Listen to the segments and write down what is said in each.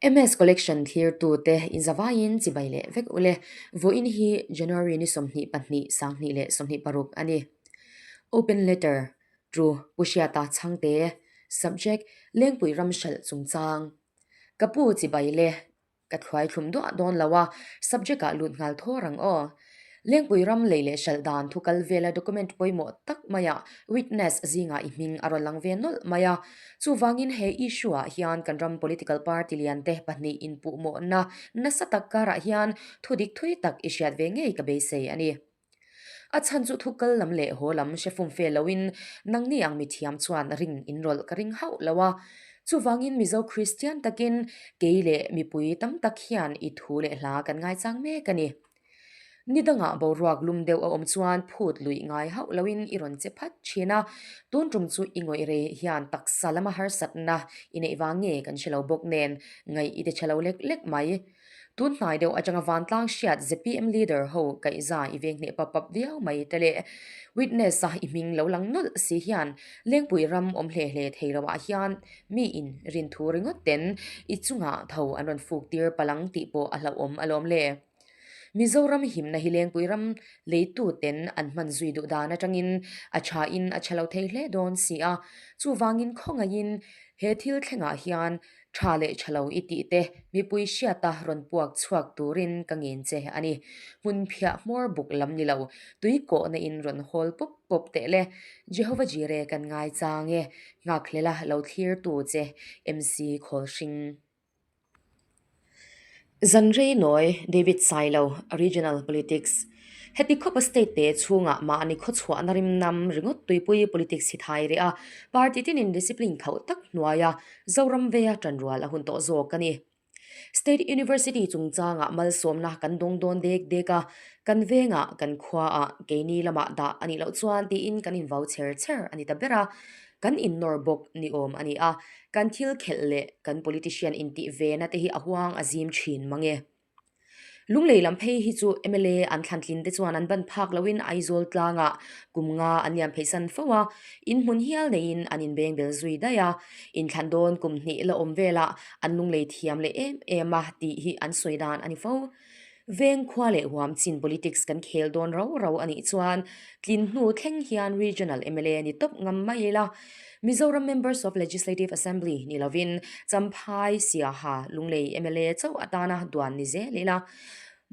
MS Collection thlirtute inzavaiin chibai leh vek ule. Vawiin hi January ni 22 2026 a ni. Open Letter, Tru Pu Hriata Chhangte, Subject, Lengpui ram hralh chungchang. Ka pu chibai le. Ka thluai thlum duah dawn lo a, subject ah lut nghal thawr ang aw. Lengpui ram lei leh hralh dan thu kal vela document pawimawh tak maiah witness zingah i hming a rawn lang ve nawlh mai a. Chuvangin he issue ah hian kan ram political party lian te pahnih inpuhmawhna nasa tak karah hian thudik thui tak i hriat ve ngei ka beisei a ni. A chhan chu thu kal lam leh haw lam hre fum fe loin nangni ang mithiam chuan ring inrawlh ka ring hauh lo a. Chuvangin Mizo Kristian takin kei leh mipui tam tak hian i thu leh hla kan ngaichang mek a ni. Ni dangah boruak lum deuh a awm chuan phut luih ngai hauh loin i rawn che phat thin a, tun tum chu i ngawih rei hian taksa lama harsatna i neih vang nge kan hre lo bawk nen ngaih i ti tha lo lek lek mai. Tun hnai deuh atanga vantlang hriat zpm leader ho kaihza i veng hneh pap pap viau mai te leh witness a i hming lo lang nawlh si hian Lengpui ram awm hle hle thei lo ah hian mi in rinthu ringawt ten i chungah tho an rawn fuk tir palang tih pawh a hlauhawm alawm le. Mizoram himna hi Lengpui ram leitu ten an hman zui duh dan atangin a tha in a tha lo thei hle dawn si a, chuvangin khawngaihin he thil thlengah hian Tha leh tha lo i tih te mipui hriata rawn puak chhuak turin ka ngen che a ni. Hmun phiah hmawr buk lam ni lo, tui kawhna in rawn hawl pawp pawp teh le. Jehovah Jireh kan ngai chang e, nghakhlel a lo thlir tu che MC Khawlhring. Zanrei nawi David Sailo, Regional Politics. Heti khawpa state te chhungah mahni khawchhuahna rimnam ringawt tuipui politics hi thai reh a, party tinin discipline khauh tak hnuaia Zoram veia tanrual a hun tawh zawk a ni. State University chungchangah malsawmna kan dawng dawn dek dek a, kan vengah, kan khuaah, keini lamah dah a nih loh chuan tiin kan invau chher chher a ni ta ber a, kan innawr bawk ni awm a ni a, kan thil khelh leh kan politician intih vena te hi a huang a zim thin mang e. Lunglei lam phei hi chu mla an thlantlin te chuan an ban phak loin Aizawl tlangah kum nga an liam pheisan fo a, inhmun hial neiin an inbeng bel zui daih a, inthlan dawn kum hnih la awm velah an lunglei thiam leh em em a tih hi an sawi dan a ni fo. Veng khua leh huam chin politics kan khel dawn rau rau a nih chuan tlin hnu thleng hian regional mla ni tawp ngam mai ila. Mizoram Members of Legislative Assembly ni lovin Champhai, Siaha, Lunglei mla chauh atana duan ni zel ila,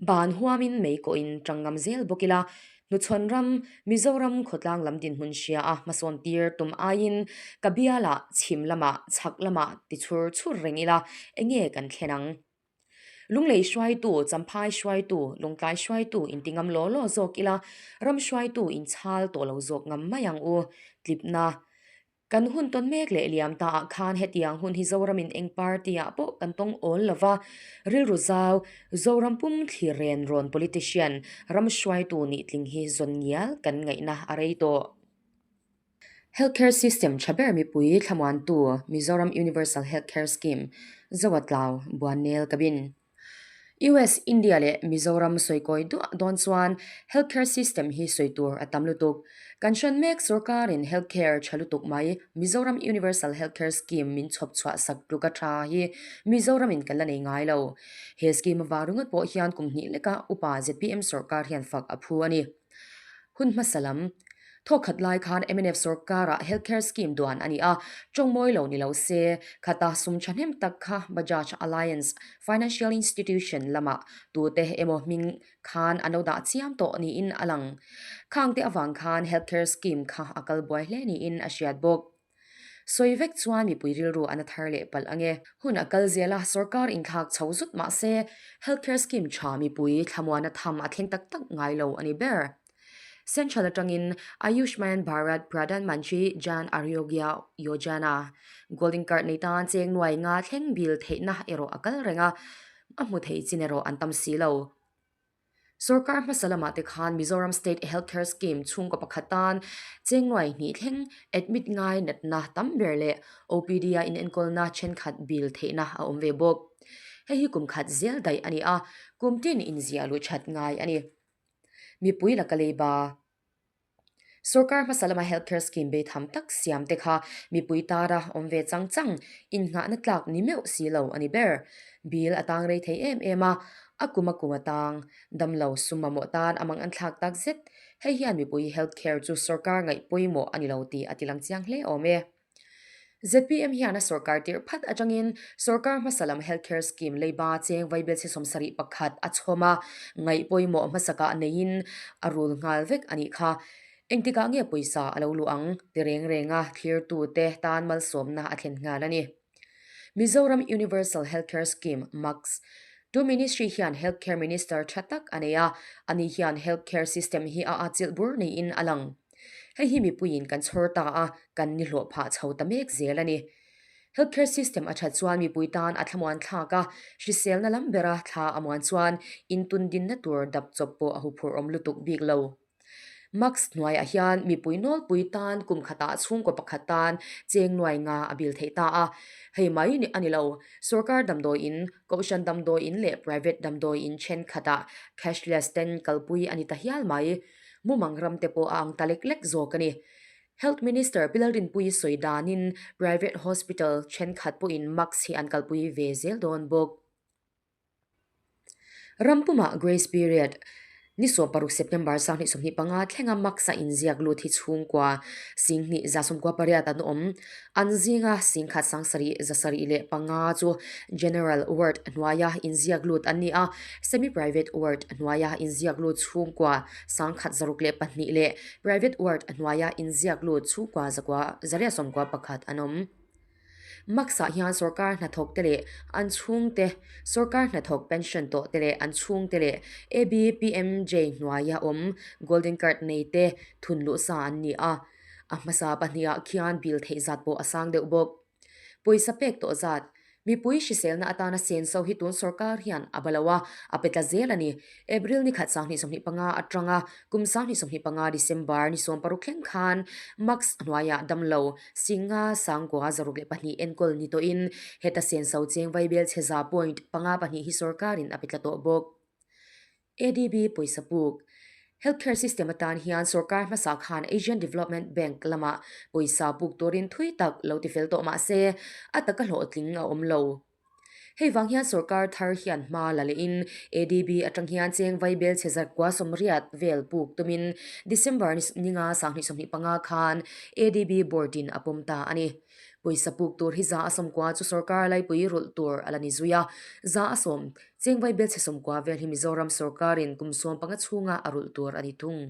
ban huamin mei kawhin tang ngam zel bawk ila, hnuchhawn ram, Mizoram khawtlang lam dinhmun hria a hmasawn tir tum aiin ka bialah, chhim lamah, chhak lamah ti chhur chhur reng ila, enge kan thlen ang? Lunglei hruaitu, Champhai hruaitu, Lungtlai hruaitu inti ngam law law zawk ila, ram hruaitu inchhal tawh lo zawk ngam mai ang u. Tlipna. Kan hun tawn mek leh liam ta ah khan hetiang hun hi Zoramin eng party ah pawh kan tawng awl lo va, rilru zau, Zoram pum thlir ren rawn politician, ram hruaitu nih tling hi zawn ngial kan ngaihna a rei tawh. Healthcare system tha ber mipui thlamuantu Mizoram Universal Healthcare Scheme, Zoatlau, Buannel Cabin. US, India leh Mizoram sawikawi duah dawn chuan healthcare system hi sawi tur a tam lutuk. Kan hran mek sorkarin healthcare tha lutuk mai Mizoram Universal Healthcare Scheme min chhawp chhuah sak tluka tha hi Mizoramin kan la nei ngai lo. He scheme avang ringawt pawh hian kum hnih leka upa zpm sorkar hian fak a phu a ni. Hun hmasa lam, Thawkhat lai khan mnf sorkarah healthcare scheme duan a ni a, tawng mawi lo ni lo se, khata sum thahnem tak kha Bajaj Alliance Financial Institution lamah tute emaw hming khan an lo dah chiam tawh niin a lang. Khangte avang khan healthcare scheme kha a kal buai hle niin a hriat bawk. Sawi vek chuan mipui rilru an a thar leh palh ang e. Hun a kal zel a, sorkar inthlak chho zut mah se, healthcare scheme tha mipui thlamuana tham a thleng tak tak ngai lo a ni ber. Central atangin Ayushman Bharat Pradhan Mantri Jan Arogya Yojana, Golden Card nei tan cheng nuai nga thleng bil theihna erawh a kal reng a, a hmu thei chin erawh an tam si lo. Sorkar hmasa lamah te khan Mizoram State Health Care Scheme chhungkaw pakhat tan chengnuai hnih thleng admit ngai natna tam ber leh OPD-a inenkawlna thenkhat bill theihna a awm ve bawk. Hei hi kum khat zel daih a ni a, kum tin inziah luh that ngai a ni. Mipui laka leiba. Sorkar hmasa lama healthcare scheme beitham tak siam te kha mipui tara awm ve chang chang innghahna tlak ni meuh si lo a ni ber. Bill a tang rei thei em em a, a kum a kum a tang damlo sum mamawh tan a mang an thlak tak zet. Hei hian mipui healthcare chu sorkar ngaih pawimawh a ni lo tih a tilang chiang hle awm e. Zpm hian a sorkar tirh phat atangin sorkar hmasa lam healthcare scheme leiba cheng vaibelchhe 71 a chhawm a, ngaih pawimawh hmasakah neiin a rul nghal vek a nih kha. Engtikah nge pawisa a lo luh ang? Ti reng renga thlirtute tan malsawmna a thlen nghal a ni. Mizoram Universal Healthcare Scheme, MUCS, Tu ministry hian Healthcare Minister tha tak a nei a, ani hian healthcare system hi a atchilh bur niin a lang. Hei hi mipuiin kan chhawr ta a, kan ni hlawh phah chho ta mek zel a ni. Healthcare system a that chuan mipui tan a thlamuan thlak a, hriselna lam bera thla a muan chuan intundinna tur dap chawp pawh a huphurh awm lutuk bik lo. Max hnuaiah hian mipui nawlpui tan kum khatah chhungkaw pakhat tan cheng nuai nga a bil theih ta a. Hei mai a ni lo, sorkar damdawiin, kohhran damdawiin leh private damdawiin thenkhatah cashless ten kalpui a ni ta hial mai. Mumang ram te pawh a ang ta lek lek zawk a ni. Health Minister Pi Lalrinpuii sawi danin private hospital thenkhat pawhin mask hi an kalpui ve zel dawn bawk. Ram pumah grace period ni 16 September 2025 thlenga mask a inziak lut hi chhungkua 10 118 an awm. An zinga 10 7 705 chu general ward hnuaia inziak lut an ni a, semi-private ward hnuaia inziak lut chhungkua 1062 leh private ward hnuaia inziak lut chhungkua 991 an awm. Max-ah hian sorkar hnathawk te leh an chhungte, sorkar hnathawk pension tawh te leh an chhungte leh ABPMJ hnuaia awm Golden Card nei te thun luh sa an ni a. A hmasa pahnihah khian bill theih zat pawh a sang deuh bawk. Pawisa pek tawh zat, Mipui hriselna atana senso hi tun sorkar hian a ba lo a, a pe tla zel a ni. April ni khat 2025 atanga kum 2025 December ni 16 thleng khan Max hnuaiah damlo Singa Sangkua 62 enkawl ni tawhin heta senso cheng vaibel chhe za point panga pahnih hi sorkarin a pe tla tawh bawk. ADB pawisa puk Healthcare system atan hian sorkar hmasa khan Asian Development Bank lamah pawisa puk turin thui tak lo tifel tawh mah se a taka hlawhtling a awm lo. Hei vang hian sorkar thar hian hma la lehin ADB atang hian cheng vaibel chhe zarkua sawmriat vel puk tumin December ninga 2025 khan ADB board in a pawm ta a ni. Pawisa puk tur hi za a sawmkua chu sorkar laipui rulh tur a la ni zui a, za a sawm cheng vaibel chhe sawmkua vel hi Mizoram sorkarin kum 15 chhunga a rulh tur a ni thung.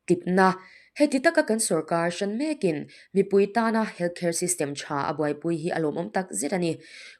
Tipna, Heti taka kan sorkar hran mekin mipui tana healthcare system tha a buaipui hi a lawmawm tak zet a ni.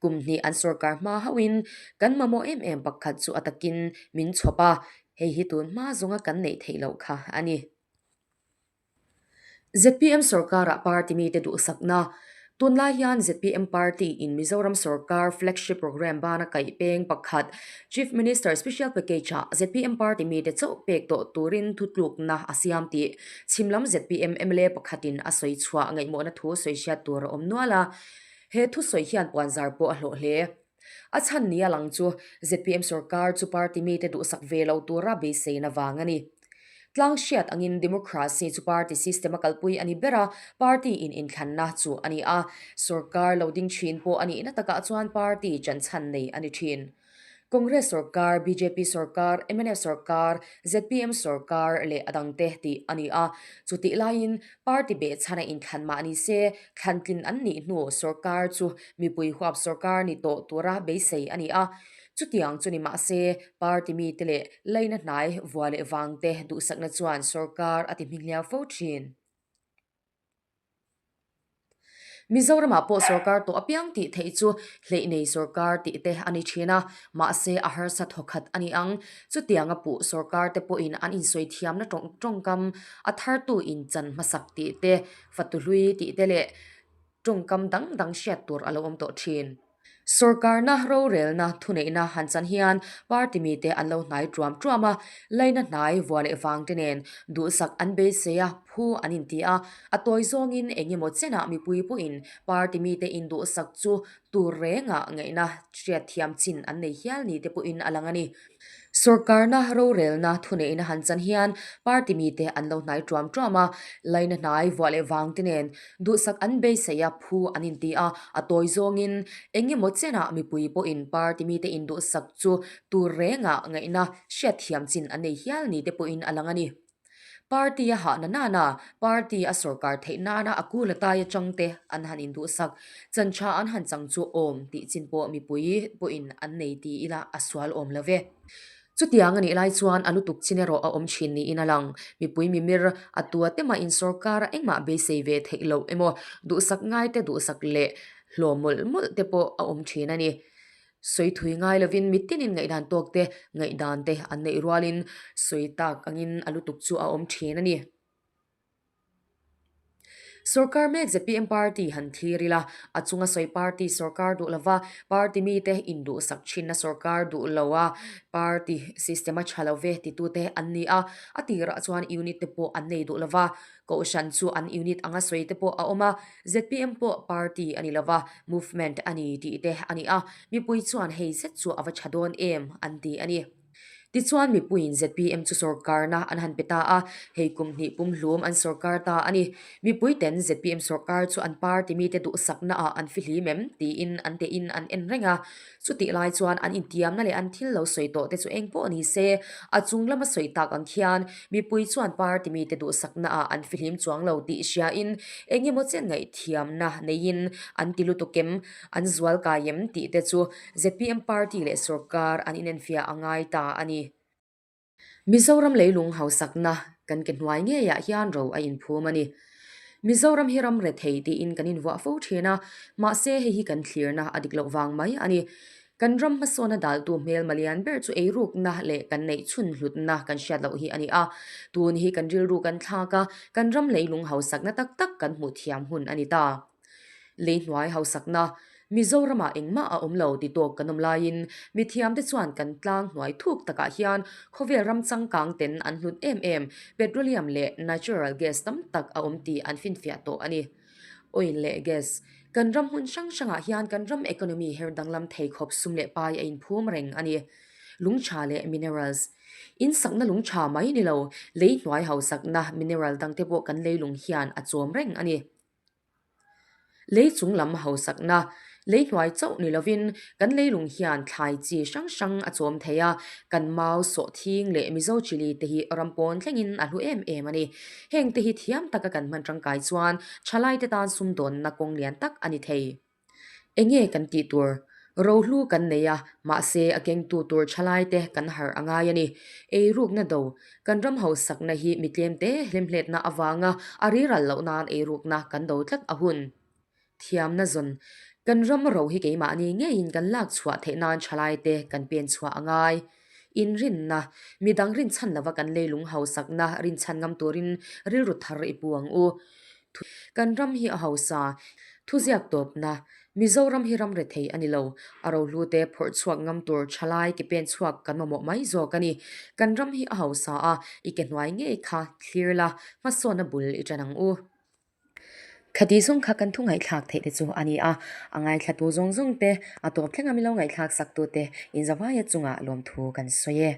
Kum hnih an sorkar hma hauhin kan mamawh em em pakhat chu a takin min chhawp a, hei hi tun hma zawnga kan neih theih loh kha a ni. Zpm sorkarah party mite duhsakna, Tunlai hian zpm party in Mizoram sorkar flagship programme bana kaih peng pakhat Chief Minister Special Package ah zpm party mite chauh pek tawh turin thutlukna a siam tih chhimlam zpm mla pakhatin a sawi chhuah ngaihmawhna thu sawi hriat tur a awm nual a, he thusawi hian puanzar pawh a hlawh hle. A chhan nia lang chu zpm sorkar chu party mite duhsak ve lo tura beiseina vang a ni. Tlang hriat angin democracy chu party system a kalpui a ni ber a, party in inthlanna chu a ni a, sorkar lo ding thin pawh a nihna takah chuan party chanchhan nei a ni thin. Congress sorkar, bjp sorkar, mnf sorkar, zpm sorkar leh a dangte tih a ni a, chutih laiin party behchhana inthlan mah ni se thlantlin an nih hnu sorkar chu mipui huap sorkar ni tawh tura beisei a ni a, Chutiang chu ni mah se, party mite leh laina hnai vua leh vangte duhsakna chuan sorkar a ti hminghliau fo thin. Mizoramah pawh sorkar tawh apiang tih theih chu hleih nei sorkar tih te a ni thin a, mahse a harsa thawkhat a ni ang. Chutianga puh sorkar te pawhin an insawi thiamna tawngkam a thartu inchan hmasak tih te, fatuhlui tih te leh tawngkam dang dang hriat tur a lo awm tawh thin. Sorkarna rorelna thuneihna han chan hian party mite an lo hnai tuam tuam a, laina hnai vua leh vangte nen duhsak an beisei a, phu an inti a, a tawi zawngin eng emaw chenah mipui pawhin party mite induhsak chu tur rengah ngaihna hriatthiam chin an nei hial ni te pawhin a lang a ni. Sorkarna rorelna thuneihna han chan hian party mite an lo hnai tuam tuam a, laina hnai vuah leh vang te nen duhsak an beisei a phu an inti a, a tawi zawngin eng emaw chenah mipui pawhin party mite induhsak chu tur rengah ngaihna hriatthiam chin an nei hial ni te pawhin a lang a ni. Party a hahna nana, party a sorkar theih nana a kul atai atang te an han induhsak, chanchha an han chang chu awm tih chin pawh mipui pawhin an nei ti ila a sual awm lo ve. Chutiang a nih lai chuan a lutuk chin erawh a awm thin niin a lang. Mipui mimir a tua te mah in sorkar a engmah beisei ve theih loh emaw duhsak ngai te duhsak leh hlawm mawlh mawlh te pawh a awm thin a ni. Sawi thui ngai lovin mitinin ngaihdan tawk te, ngaihdan te an neih rualin sawi tak angin a lutuk chu a awm thin a ni. Sorkar mek zpm party han thlir ila, a chunga sawi party sorkar duh lova party mite induhsak thinna sorkar duh lo a, party system a tha lo ve titute an ni a, a tirah chuan unit te pawh an nei duh lova, Kohhran chu an unit anga sawi te pawh a awm a, zpm pawh party a ni lova, movement a ni tih te a ni a, mipui chuan hei zet chu a va tha dawn em an ti a ni. Tichuan mipuiin zpm chu sorkarna an han pe ta a, hei kum hnih pumhlum an sorkar ta a ni. Mipui ten zpm sorkar chu an party mite duhsakna ah an fihlim em tiin an tein an en reng a, Chutih lai chuan an intiamna leh an thil lo sawi tawh te chu eng pawh ni se, a chung lama sawi tak ang khian mipui chuan party mite duhsakna ah an fihlim chuang lo tih hriain eng emaw chen ngaihthiamna neiin an ti lutuk em, an zual kai em tih te chu zpm party leh sorkar an inenfiah a ngai ta a ni. Mizoram leilung hausakna kan ke hnuai ngeiah hian ro a inphum a ni. Mizoram hi ram rethei tiin kan invuah fo thin a, mahse hei hi kan thlirna a dik loh vang mai a ni. Kan ram hmasawna daltu hmel malian ber chu eirukna leh kan neih chhun hlutna kan hriat loh hi a ni a. Tun hi kan rilru kan thlak a, kan ram leilung hausakna tak tak kan hmuh thiam hun a ni ta. Leihnuai hausakna, Mizoramah engmah a awm lo ti tawk kan awm laiin mithiamte chuan kan tlang hnuai thuk takah hian khawvel ram changkang ten an hlut em em petroleum leh natural gas tam tak a awm tih an finfiah tawh a ni. Oil leh gas, Kan ram hmun hrang hrangah hian kan ram economy her danglam thei khawp sum leh pai a inphum reng a ni. Lungtha leh minerals, In sakna lungtha mai ni lo, leihnuai hausakna mineral dangte pawh kan leilung hian a chawm reng a ni. Lei chung lam hausakna, lei hnuai chauh ni lovin kan leilung hian thlai chi hrang hrang a chawm thei a, kan mau sawh thing leh Mizo chilli te hi ram pawn thlengin a hlu em em a ni. Heng te hi thiam taka kan hman tangkai chuan thalai te tan sumdawnna kawng lian tak a ni thei. Enge kan tih tur? Rohlu kan nei a, mahse a kengtu tur thalai te kan harh a ngai a ni. Eirukna do, Kan ram hausakna hi mi tlemte hlemhletna avanga a riral loh nan eirukna kan do tlat a hun. Thiamna zawn, Kan ram ro hi keimahni ngeiin kan lak chhuah theih nan thalai te kan pen chhuah a ngai. Inrinna, Midang rinchhan lova kan leilung hausakna rinchhan ngam turin rilru thar i pu ang u. Kan ram hi a hausa, thuziak tawpna, Mizoram hi ram rethei a ni lo. A rohlute phawrh chhuak ngam tur thalai ke pen chhuak kan mamawh mai zawk a ni. Kan ram hi a hausa a, i ke hnuai ngei kha thlir la, hmasawnna bul i ṭan ang u. Khati zawng kha kan thu ngaihthlak theih te chu a ni a, a ngaithlatu zawng zawng te, a tawp thlenga milo ngaihthlak sak tu te inzavaia chungah lawmthu kan sawi e.